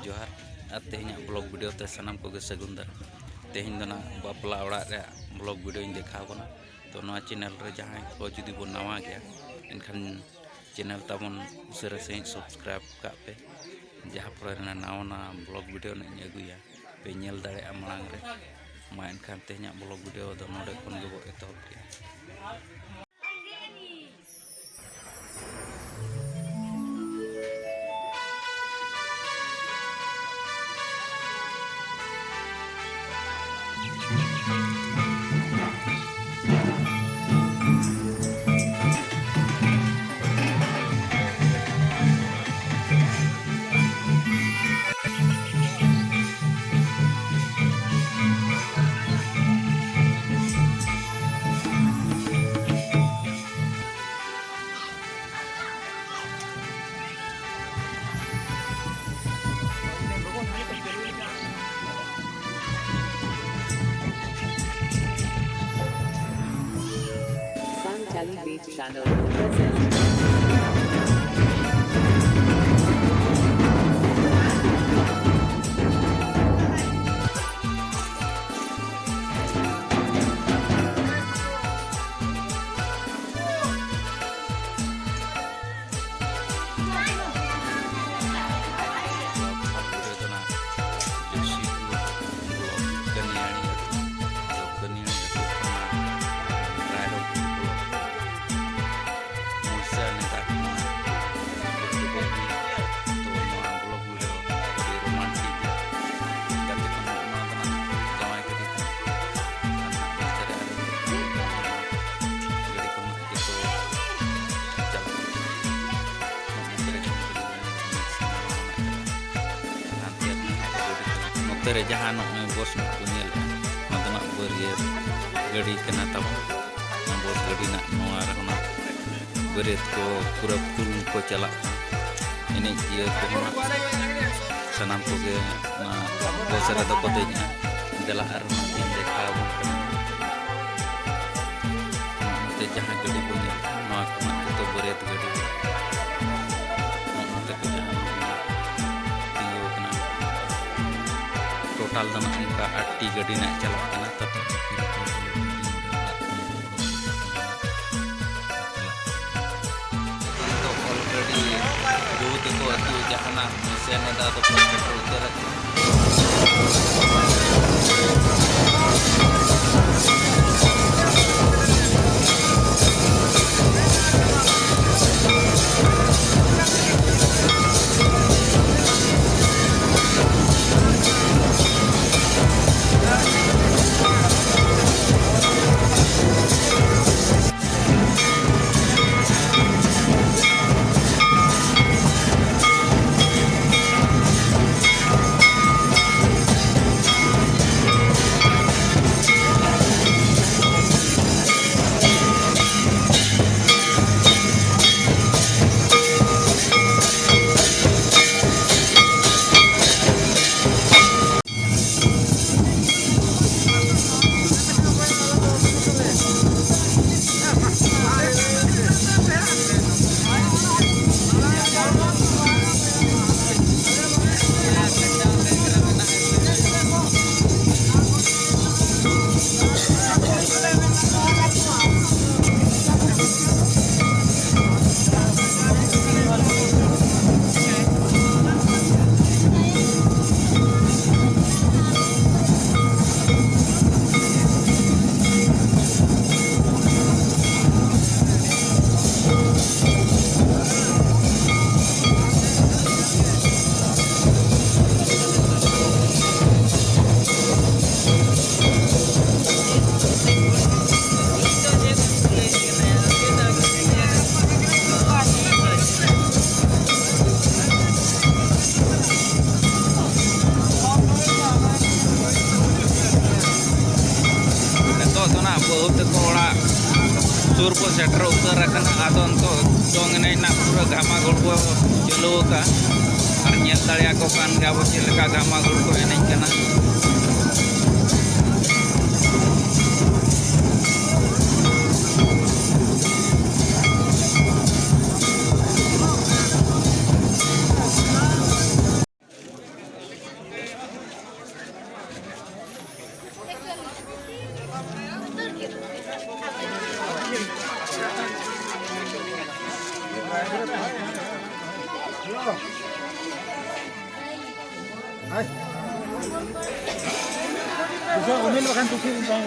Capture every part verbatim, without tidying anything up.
ᱡᱚᱦᱟᱨ᱾ ᱟᱨ ᱛᱮᱦᱮᱧᱟᱜ blog video ᱛᱮ ᱥᱟᱱᱟᱢ ᱠᱚᱜᱮ ᱥᱟᱹᱜᱩᱱ ᱫᱟᱨᱟᱢ᱾ ᱛᱮᱦᱮᱧ ᱫᱚ ᱱᱟᱜ ᱵᱟᱯᱞᱟ ᱚᱲᱟᱜ ᱨᱮᱭᱟᱜ ᱵᱞᱚᱜ ᱵᱷᱤᱰᱤᱭᱳᱧ ᱫᱮᱠᱷᱟᱣ ᱠᱟᱱᱟ᱾ ᱛᱚ ᱱᱚᱣᱟ ᱪᱮᱱᱮᱞ ᱨᱮ ᱡᱟᱦᱟᱸᱭ ᱠᱚ ᱡᱩᱫᱤ ᱵᱚᱱ ᱱᱟᱣᱟ ᱜᱮᱭᱟ, ᱮᱱᱠᱷᱟᱱ ᱪᱮᱱᱮᱞ ᱛᱟᱵᱚᱱ ᱩᱥᱟᱹᱨᱟ ᱥᱟᱺᱦᱤᱡ ᱥᱟᱵᱥᱠᱨᱟᱭᱤᱵ ᱠᱟᱜ ᱯᱮ, ᱡᱟᱦᱟᱸ ᱯᱚᱨᱮ ᱨᱮᱱᱟᱜ ᱱᱟᱣᱟ ᱱᱟᱣᱟ ᱵᱞᱚᱜ ᱵᱷᱤᱰᱤᱭᱳ ᱱᱟᱜ ᱤᱧ ᱟᱹᱜᱩᱭᱟ, ᱯᱮ ᱧᱮᱞ ᱫᱟᱲᱮᱭᱟᱜᱼᱟ ᱢᱟᱲᱟᱝ ᱨᱮ᱾ ᱢᱟ ᱮᱱᱠᱷᱟᱱ ᱛᱮᱦᱮᱧᱟᱜ ᱵᱞᱚᱜ ᱵᱷᱤᱰᱤᱭᱳ ᱫᱚ ᱱᱚᱰᱮ ᱠᱷᱚᱱ ᱜᱮᱵᱚ ᱮᱛᱚᱦᱚᱵ ᱠᱮᱜᱼᱟ᱾ Sun Television Channel presents. ᱠᱟᱹᱱᱤᱭᱟᱹᱲᱤ ᱟᱹᱛᱩ, ᱫᱚ ᱠᱟᱹᱱᱤᱭᱟᱹᱲᱤ ᱟᱹᱛᱩ ᱠᱷᱚᱱᱟᱜ ᱨᱟᱭᱨᱚᱝᱯᱩᱨ ᱵᱞᱚᱠ, ᱢᱩᱲᱥᱟ ᱱᱮᱛᱟ ᱠᱷᱚᱱᱟᱜ ᱵᱚᱱᱫᱷᱩ ᱠᱚ ᱟᱹᱜᱩᱭᱟ᱾ ᱛᱚ ᱱᱚᱣᱟ ᱵᱞᱚᱠ ᱵᱷᱤᱰᱤᱭᱳ ᱟᱹᱰᱤ ᱨᱳᱢᱟᱱᱴᱤᱠ ᱜᱮᱭᱟ᱾ ᱜᱟᱛᱮ ᱠᱚ ᱱᱚᱜᱼᱚ ᱱᱚᱣᱟ ᱫᱚ ᱱᱟᱜ ᱡᱟᱶᱟᱭ ᱜᱟᱹᱰᱤ ᱠᱟᱱᱟ᱾ ᱟᱨ ᱱᱟᱜ ᱱᱚᱛᱮ ᱨᱮ ᱟᱹᱞᱤᱧ ᱫᱚ ᱜᱟᱹᱰᱤ ᱠᱚ ᱱᱟᱜ ᱡᱚᱛᱚ ᱪᱟᱞᱟᱜ ᱠᱟᱱᱟ᱾ ᱱᱚᱜᱼᱚ ᱱᱚᱛᱮ ᱨᱮ ᱡᱟᱦᱟᱸ ᱜᱟᱹᱰᱤ ᱢᱮᱱᱟᱜᱼᱟ, ᱚᱱᱟ ᱥᱤᱱᱮᱢᱟ ᱨᱮᱱᱟᱜ ᱠᱟᱱᱟ᱾ ᱦᱟᱱᱛᱮ ᱨᱮ ᱱᱚᱛᱮ ᱨᱮ ᱡᱟᱦᱟᱸ ᱱᱚᱜᱼᱚᱭ ᱵᱚᱥ ᱱᱟᱜ ᱠᱚ ᱧᱮᱞᱮᱫᱼᱟ, ᱚᱱᱟ ᱫᱚ ᱱᱟᱜ ᱵᱟᱹᱨᱭᱟᱹᱛ ᱜᱟᱹᱰᱤ ᱠᱟᱱᱟ ᱛᱟᱵᱚᱱ᱾ ᱚᱱᱟ ᱵᱚᱥ ᱜᱟᱹᱰᱤ ᱱᱟᱜ ᱱᱚᱣᱟ ᱨᱮᱦᱚᱸ ᱱᱟᱜ ᱵᱟᱹᱨᱭᱟᱹᱛ ᱠᱚ ᱯᱩᱨᱟᱹ ᱯᱷᱩᱞ ᱠᱚ ᱪᱟᱞᱟᱜ ᱠᱟᱱᱟ᱾ ᱮᱱᱮᱡ ᱤᱭᱟᱹ ᱠᱚᱦᱚᱸ ᱱᱟᱜ ᱥᱟᱱᱟᱢ ᱠᱚᱜᱮ ᱚᱱᱟ ᱵᱚᱥ ᱨᱮᱫᱚ ᱠᱚ ᱫᱮᱡ ᱮᱱᱟ᱾ ᱫᱮᱞᱟ ᱟᱨ ᱱᱚᱛᱮᱧ ᱫᱮᱠᱷᱟᱣ ᱟᱵᱚᱱ ᱠᱟᱱᱟ᱾ ᱱᱚᱛᱮ ᱡᱟᱦᱟᱸ ᱜᱟᱹᱰᱤ ᱵᱚᱱ ᱧᱮᱞ ᱠᱟᱱᱟ, ᱱᱚᱣᱟ ᱠᱚ ᱱᱟᱜ ᱡᱚᱛᱚ ᱵᱟᱹᱨᱭᱟᱹᱛ ᱜᱟᱹᱰᱤ᱾ ᱱᱚᱛᱮ ᱠᱚ ᱡᱟᱦᱟᱸ ᱛᱤᱸᱜᱩ ᱟᱠᱟᱱᱟ, ᱴᱟᱞ ᱫᱚ ᱱᱟᱜ ᱚᱱᱠᱟ ᱟᱴ ᱴᱤ ᱜᱟᱹᱰᱤ ᱱᱟᱜ ᱪᱟᱞᱟᱜ ᱠᱟᱱᱟ᱾ ᱛᱚ, ᱱᱤᱛᱚᱜ already ᱵᱟᱹᱦᱩ ᱛᱟᱠᱚ ᱟᱹᱛᱩ ᱡᱟᱦᱟᱱᱟᱜ ᱥᱮᱱ ᱮᱫᱟ, ᱟᱫᱚ ᱠᱚ ᱥᱮᱴᱮᱨ ᱩᱛᱟᱹᱨ ᱟᱠᱟᱱᱟ᱾ ᱱᱤᱛᱚᱜ ᱫᱚ ᱱᱟᱜ ᱵᱟᱹᱦᱩ ᱛᱟᱠᱚ ᱚᱲᱟᱜ ᱥᱩᱨ ᱠᱚ ᱥᱮᱴᱮᱨ ᱩᱛᱟᱹᱨ ᱟᱠᱟᱱᱟ᱾ ᱟᱫᱚ ᱱᱤᱛᱚᱜ ᱫᱚᱝ ᱮᱱᱮᱡ ᱨᱮᱱᱟᱜ ᱯᱩᱨᱟᱹ ᱜᱷᱟᱢᱟ ᱜᱷᱩᱲᱣᱟᱹ ᱪᱟᱹᱞᱩ ᱟᱠᱟᱱ, ᱟᱨ ᱧᱮᱞ ᱫᱟᱲᱮᱭᱟᱠᱚ ᱠᱟᱱ ᱜᱮᱭᱟ ᱵᱚ ᱪᱮᱫ ᱞᱮᱠᱟ ᱜᱷᱟᱢᱟ ᱜᱷᱩᱲᱣᱟᱹ ᱮᱱᱮᱡ ᱠᱟᱱᱟ᱾ ᱩᱱᱤ ᱵᱟᱠᱷᱟᱱ ᱠᱩᱥᱤ ᱵᱟᱝ᱾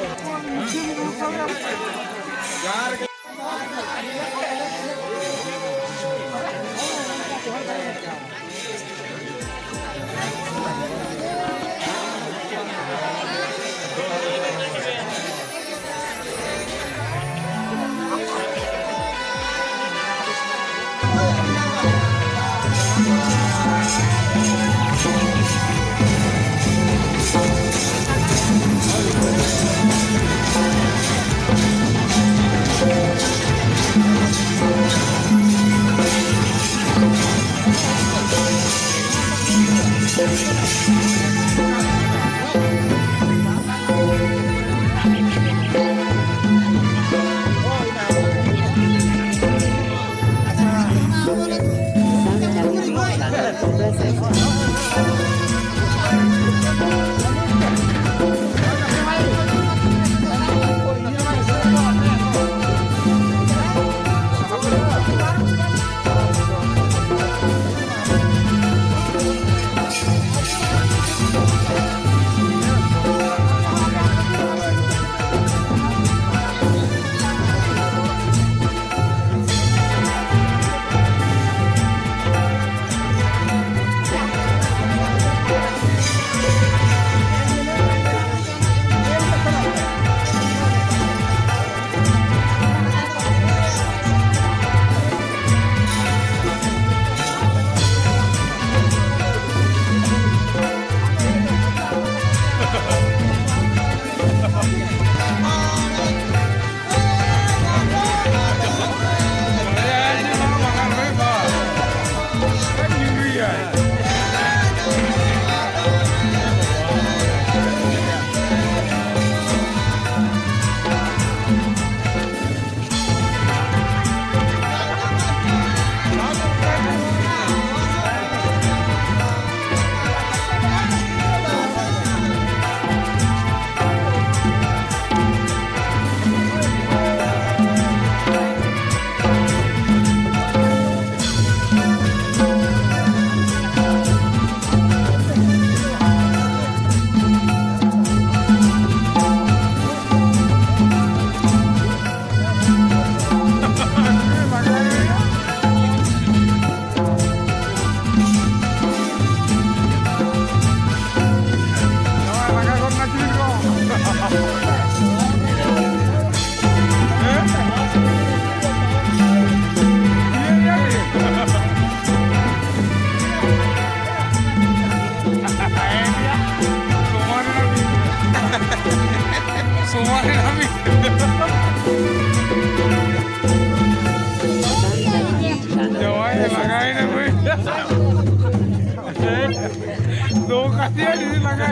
ᱫᱚ ᱠᱟᱛᱮ ᱟᱹᱰᱤ ᱞᱟᱸᱜᱟ᱾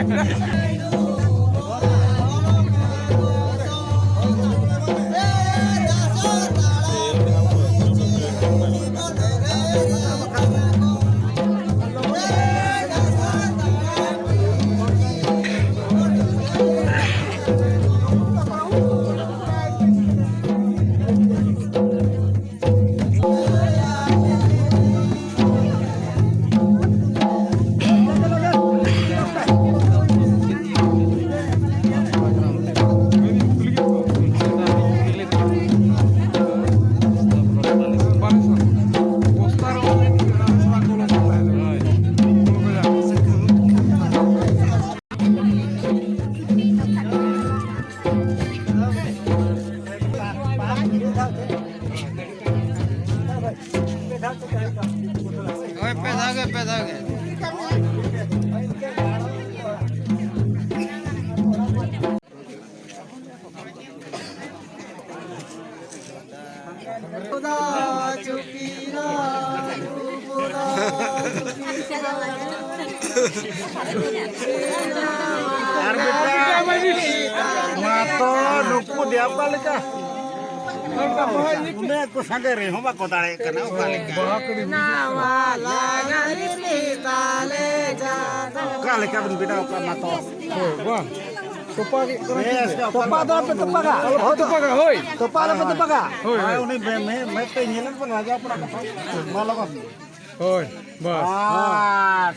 ᱦᱳᱭ, ᱯᱮ ᱫᱷᱟᱣ ᱜᱮ, ᱯᱮ ᱫᱷᱟᱣ ᱜᱮ᱾ ᱟᱨ ᱵᱮᱴᱟ, ᱢᱟ ᱛᱚ ᱱᱩᱠᱩ ᱫᱮᱣ ᱚᱠᱟ ᱞᱮᱠᱟ? ᱩᱱᱟᱹᱜ ᱠᱚ ᱥᱟᱸᱜᱮ ᱨᱮᱦᱚᱸ ᱵᱟᱠᱚ ᱫᱟᱲᱮᱭᱟᱜ ᱠᱟᱱᱟ, ᱚᱠᱟ ᱞᱮᱠᱟ? ᱚᱠᱟ ᱞᱮᱠᱟ ᱵᱚᱱ ᱵᱮᱱᱟᱣ ᱠᱟᱜ ᱢᱟ ᱛᱚ? ᱦᱳᱭ, ᱵᱟᱝ᱾ ᱛᱚᱯᱟ ᱜᱮ ᱠᱟᱱᱟ᱾ ᱵᱮᱥ ᱜᱮ, ᱚᱠᱟ ᱛᱚᱯᱟ ᱫᱚ ᱟᱞᱚᱯᱮ ᱛᱚᱯᱟᱜᱟ᱾ ᱟᱞᱚᱯᱮ ᱛᱚᱯᱟᱜᱟ, ᱦᱳᱭ᱾ ᱛᱚᱯᱟ ᱟᱞᱚᱯᱮ ᱛᱚᱯᱟᱜᱟ᱾ ᱦᱳᱭ, ᱦᱳᱭ, ᱦᱳᱭ᱾ ᱩᱱᱤ ᱢᱮ-, ᱢᱮ-, ᱢᱮᱫ ᱛᱮ ᱧᱮᱞᱮᱫ ᱵᱚᱱᱟ, ᱞᱟᱡᱟᱣ ᱯᱟᱲᱟ ᱠᱟᱛᱷᱟ᱾ ᱢᱟ ᱞᱚᱜᱚᱱ᱾ ᱦᱳᱭ, ᱵᱟᱥ᱾ ᱵᱟᱥ᱾